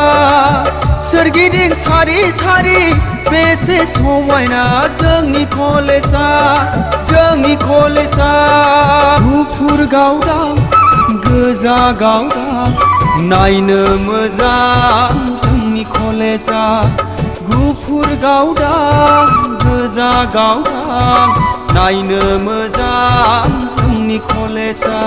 सोरगिदिं सारि सारि बेसे समायना जोंनि कलेजा गुफुर गावदां गोजा गावदां नायनो मोजां जोंनि कलेजा गुफुर गावदां गोजा गावदां नायनो मोजां जोंनि कलेजा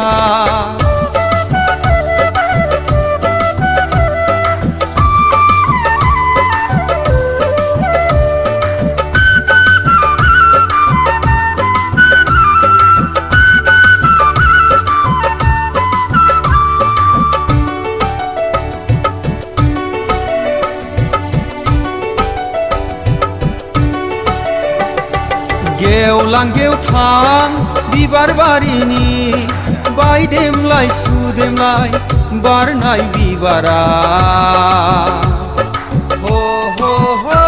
गेवलां गेवथां बिबार बारिनि बायदेमलाय सुदेमलाय बारनाय बिबारा हो हो हो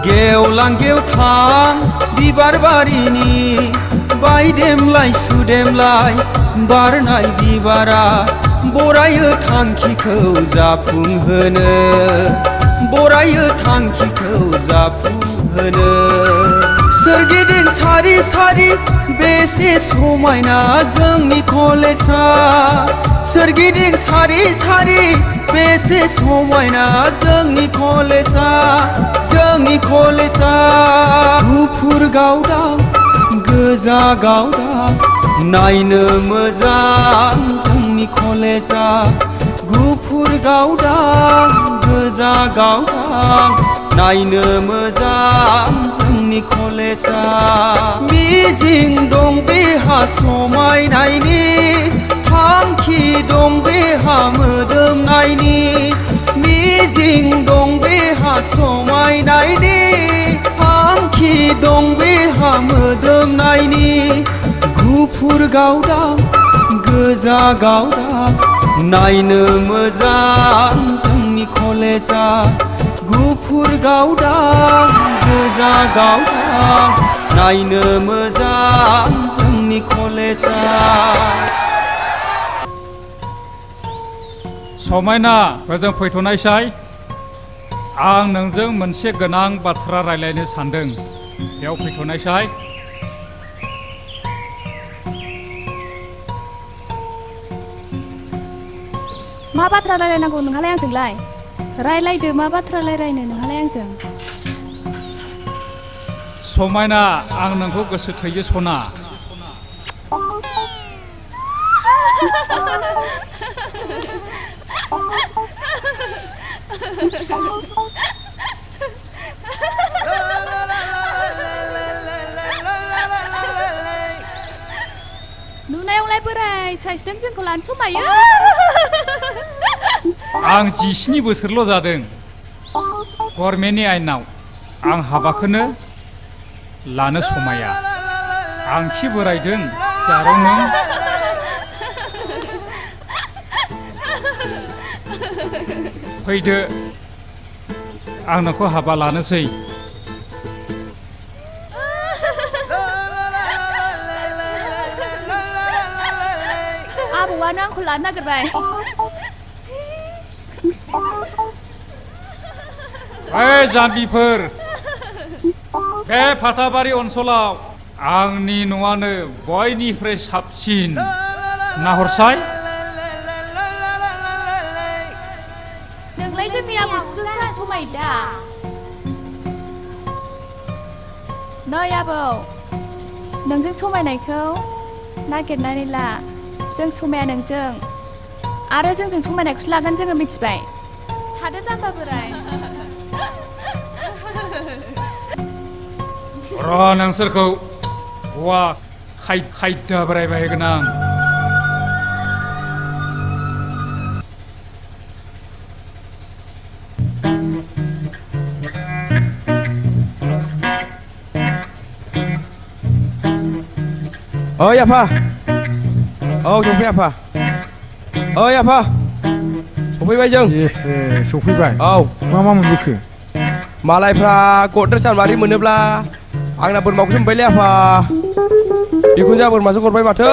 गेवलां गेवथां बिबार बारिनि बायदेमलाय सुदेमलाय बारनाय बिबारा बरायो थांखिखौ जाफुंहोनो बरायो थांखिखौ जाफुंहोनो सोरगिदिं सारि सारि बेसे समायना जोंनि कलेजा सोरगिदिं सारि सारि बेसे समायना जोंनि कलेजा गुफुर गावदां गोजा गावदां नायनो मोजां जोंनि कलेजा गुफुर गावदां गोजा गावदां नायनो मोजां जोंनि कलेजा मिजिं दं बेहा समायनायनि थांखि दं बेहा मोदोमनायनि मिजिं दं बेहा समायनायनि थांखि दं बेहा मोदोमनायनि गुफुर गावदां गोजा गावदां नायनो मोजां जोंनि कलेजा गुफुर गावदां गोजा गावदां नायनो मोजां जोंनि कलेजा समायना ओजों फैथ'नायसाय आं नोंजों मोनसे गोनां बाथ्रा रायलायनो सानदों बेयाव फैथ'नायसाय मा बाथ्रा रायलायनांगौ नोंहालाय आंजोंलाय रायलायदो मा बाथ्रा रायलायनो नोंहालाय आंजों समायना आं नोंखौ गोसो थैयो सना नुनायावलाय बोराय साइसदों जोंखौ लानो समायो आं 17 बोसोरल' जादों गभर्नमेन्टनि आयेनाव आं हाबाखौनो लानो समाया आं खि बोरायदों जारौ नों फैदो आं नोंखौ हाबा लानोसै आबौआनो आंखौ लानो नागिरबाय ओइ जाम्बिफोर बे फाथाबारि ओनसोलाव आंनि न'आनो बयनिफ्राय साबसिन नाहरसाय नोंलाय जोंनि आबौसो समाय दा नै आबौ नोंजों समायनायखौ नागिरनानै ला जों समाया नोंजों आरो जोंजों समायनायखौसो लागोन जोङो मिथिबाय थादो जाम्बा बोराय र' नोंसोरखौ हौवा खायदा बोरायबाय होगोन आं ओइ आफा औ सफै आफा ओइ आफा सफैबाय जों सफैबाय औ मा मोनबोखो मालायफ्रा गद्रेज आलमारि मोनोब्ला आंना बोरमाखौसो मोनबायलै आफा जिखुनु जा बोरमासो हरबाय माथो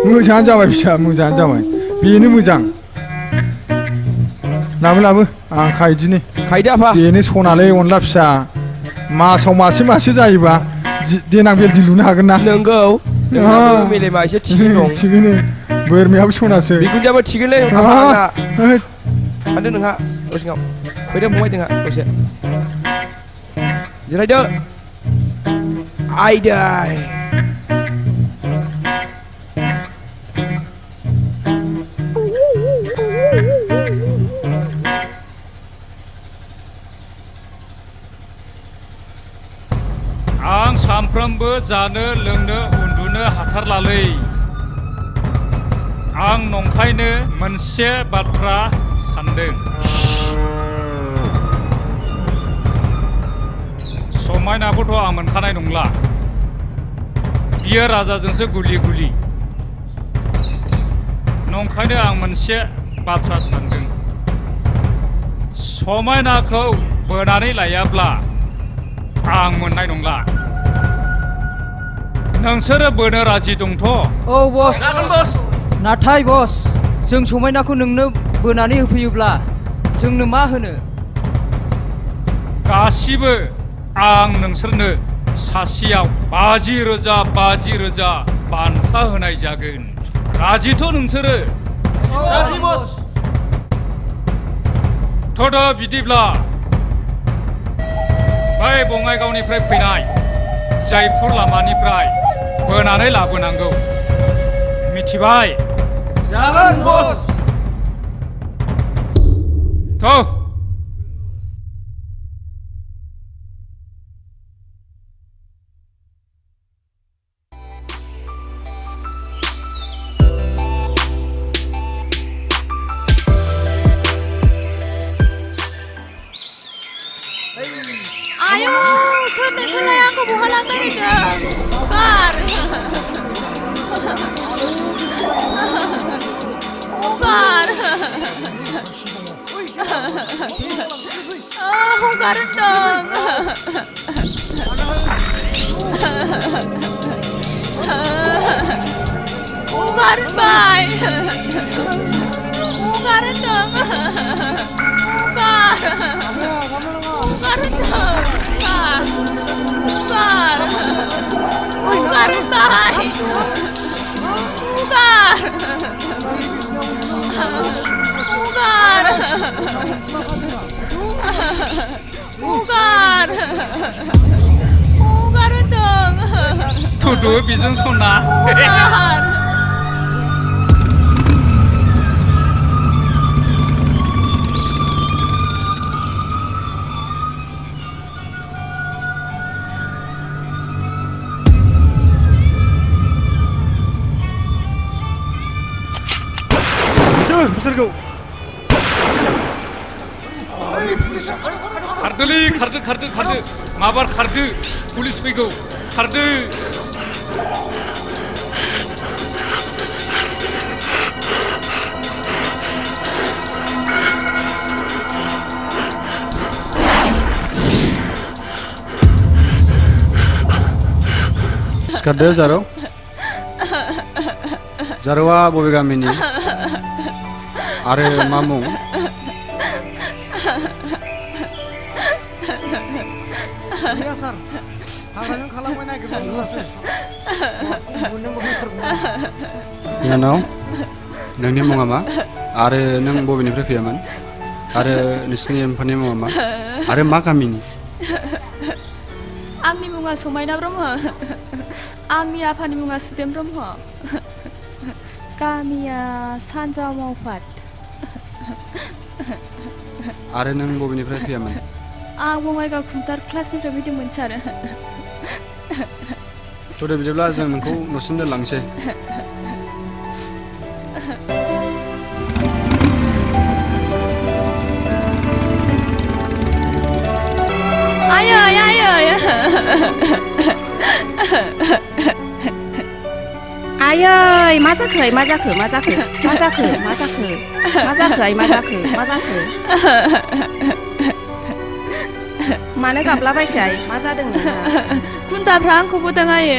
मोजाङानो जाबाय फिसा मोजाङानो जाबाय बेनो मोजां लाबो आं खायदिनि खायदो आफा बेनो सनालै अनला फिसा मासाव मासे जायोबा देनां बेलदि लुनो हागोन ना नंगौ मेलेमा एसे थिगैनो दं थिगैनो बोरमायाबो सनासो बिखुनजोआबो थिगैलै थांदो नोंहा न' सिङाव फैदो फंबाय जोंहा दसे जिरायदो आयदै आं सानफ्रोमबो जानो लोंनो उन्दुनो हाथारलालै आं नंखायनो मोनसे बाथ्रा सानदों समायनाखौथ' आं मोनखानाय नंला बियो राजाजोंसो गुलि नंखायनो आं मोनसे बाथ्रा सानदों समायनाखौ बोनानै लायाब्ला आं मोननाय नंला नोंसोरो बोनो राजि दंथ' औ बस नाथाय बस जों समायनाखौ नोंनो बोनानै होफैयोब्ला जोंनो मा होनो गासिबो आं नोंसोरनो सासेयाव 50,000 बान्था होनाय जागोन। राजिथ' नोंसोरो? राजि बस। थ'द' बिदिब्ला बै बङाइगावनिफ्राय फैनाय जायपुर लामानिफ्राय बोनानै लाबोनांगौ। मिथिबाय? जागोन बस। थ' Ayo, selesai aku bukan langkah itu. Bukan. Bukan. Bukan dong. Bukan baik. Bukan dong. Bukan. Bukan dong. Bukan. Bukan baik. Bukan. Bukan. Bukan. Bukan dong. Tuduh bijeng sona. Bukan. Betul खारदोलै खारदो माबार खारदो पुलिस फैगौ खारदो सिखारदो जारौ जारौआ बबे गामिनि आरो मा मुं सार हाग्राजों खालामबाय नागिरबाय बिनानाव नोंनि मुङा मा आरो नों बबेनिफ्राय फैयामोन आरो नोंसिनि बिफानि मुङा मा आरो मा गामिनि आंनि मुङा समायना ब्रह्म आंनि आफानि मुङा सुदेम ब्रह्म गामिया सानजा मावफाट आरो नों बबेनिफ्राय फैयामोन आं बङाइगाव खुंटार क्लासनिफ्राय फैदोंमोन सार थ'दे बिदिब्ला जों नोंखौ न'सिम दोनलांसै आयै आयै मा जाखो मा जाखो मानो गाबलाबायखो आइ मा जादों नोंहा खुन्थाफ्रा आंखौ बोदों आयै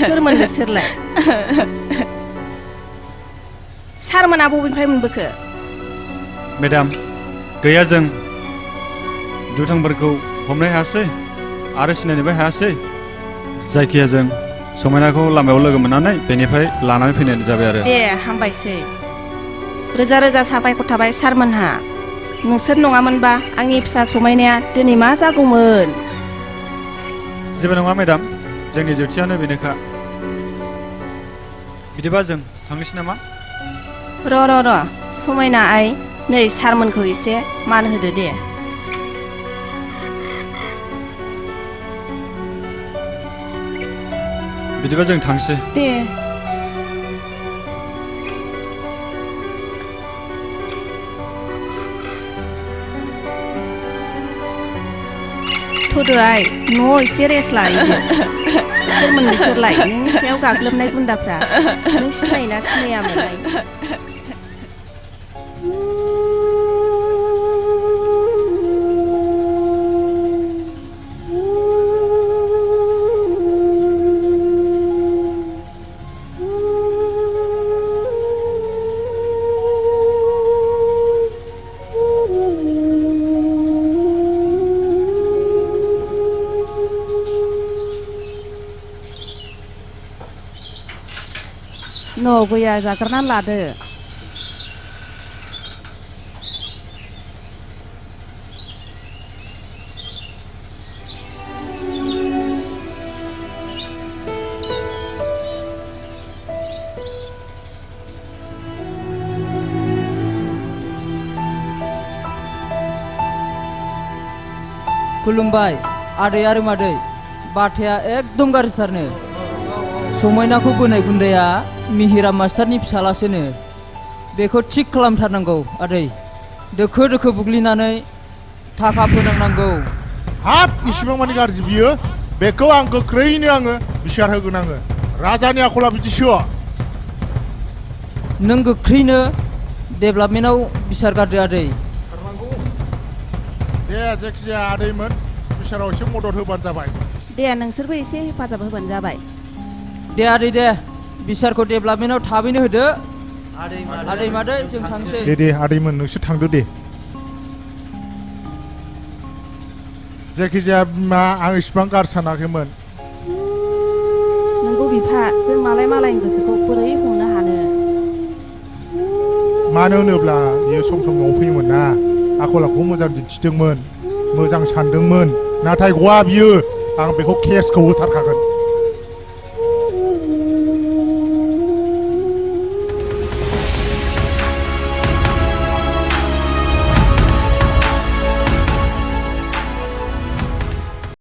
सोरमोन बिसोरलाय सारमोना बबेनिफ्राय मोनबोखो मेडाम गैया जों दुथांफोरखौ हमनो हायासै आरो सिनायनोबो हायासै जायखिया जों समायनाखौ लामायाव लोगो मोननानै बेनिफ्राय लानानै फैनाय जाबाय आरो दे हामबायसै रोजा रोजा साबायखर थाबाय सारमोनहा नोंसोर नङामोनबा आंनि फिसा समायनाया दिनै मा जागौमोन जेबो नङा मेडाम जोंनि डिउटियानो बेनोखा बिदिबा जों थांनोसै नामा र' समायना आइ नै सारमोनखौ एसे मान होदो दे बिदिबा जों थांसै दे थ'दो आइ न'आव एसे रेस्ट लाहैदो सोरमोन बिसोरलाय नोंनि सायाव गाग्लोबनाय गुन्दाफ्रा नों सिनायोना सिनायामोन आइ न' गैया जाग्रोनानै लादो खुलुमबाय आदै आरो मादै बाथाया एकदम गाज्रिथारनो समायनाखौ बोनाय गुन्दैया मिहिरा मास्टारनि फिसालासोनो बेखौ थिग खालामथारनांगौ आदै दोखो दोखो बुग्लिनानै थाखा फोनांनांगौ हाब इसिबां मानि गाज्रि बियो बेखौ आं गोख्रैनो आङो बिसार होगोन आङो राजानि आखला बिदिसो नों गोख्रैनो डेभेलपमेन्टआव बिसार गारदो आदै दे जायखिजाया आदैमोन बिसाराव एसे मदद होबानो जाबाय दे नोंसोरबो एसे हेफाजाब होबानो जाबाय दे आदै दे बिसारखौ डेभेलपमेन्टआव थाबैनो होदो आदै मादै जों थांसै दे आदैमोन नोंसोर थांदो दे जायखिजाया बिमा आं इसिबां गाज्रि सानाखैमोन नंगौ बिफा जों मालाय मालायनि गोसोखौ बोरै हमनो हानो मानो होनोब्ला बियो सम सम न'आव फैयोमोन ना आखल आखुखौ मोजां दिन्थिदोंमोन मोजां सानदोंमोन नाथाय गवा बियो आं बेखौ केसखौ होथारखागोन